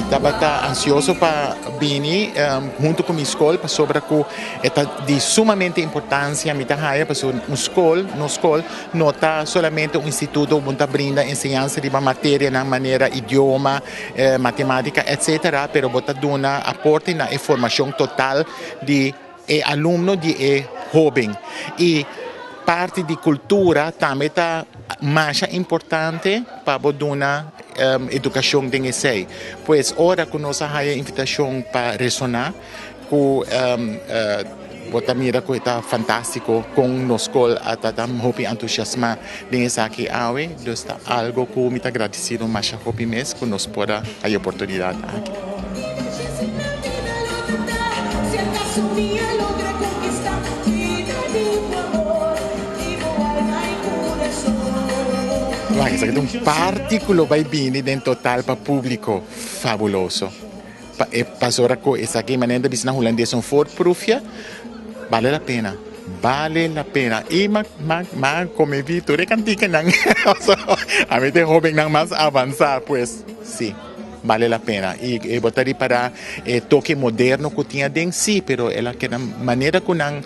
tabata ansioso pa bini hunto ku mi skol pasobra ku e ta di sumamente importansia mi ta haya pasobra un skol, nos skol no ta solamente un instituto ku ta brinda enseñansa riba materianan manera idioma, matematika etcetera pero bo ta duna aporte na e formashon total di e alumno di e hoben y parti di cultura tambe ta masha importante pa bo duna educacion den esey. Pues ora cu nos a haya invitacion pa Resona cu bo ta mira cu e ta fantastico con nos scol a ta tan hopi entusiasma den esaki awe, dus ta algo cu mi ta agradecido masha hopi mes cu nos por a haya oportunidad aki. Wak, esaki ta un parti cu lo bay bini den total pa publico. Fabuloso. Pa e pasora cu esaki manera ta bisa na hulandes un voorproefje, bale la pena. Bale la pena. Y ma ma ma come vi tur e canticanan. Ami ta e hobennan mas avansa, pues si. Bale la pena y e bo ta ripara e toke moderno cu tin aden si pero el a keda manera cu nan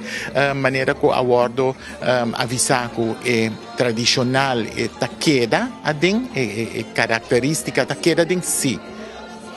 manera cu a wordo avisa cu e tradicional e ta keda aden e caracteristica ta keda aden si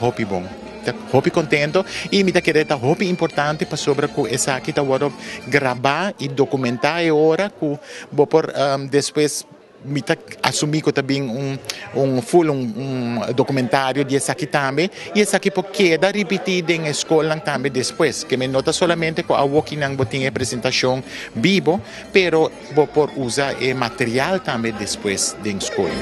hopi bon ta hopi contento y mi ta kere ta hopi importante pasobra cu esaki ta wordo graba y documenta e ora cu bo por despues. Mi ta asumí ku ta bin un un full un un documentario di esaki tambe y esaki por keda ripití den e skolnan tambe despues. Ke men no ta solamente ku awokinan bo tin e presentashon bibo, pero bo por usa e material tambe despues den skol.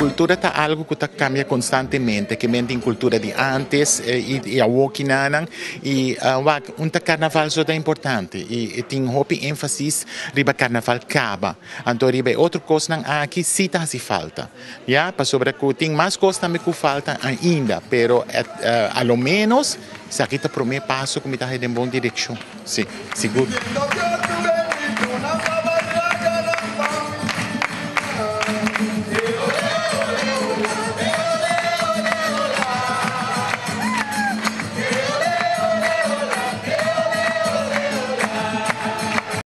Cultura ta algo cu ta cambia constantemente, ke men tin cultura di antes y awor kinanan y wak un ta carnaval so ta importante y tin hopi enfasis riba carnaval caba, anto riba e otro cosnan aki si ta haci falta ya pasobra cu tin mas cos tambe cu falta ainda pero a lo menos esaki ta prome paso cu mi ta haci den bon direccion. Si, sigur.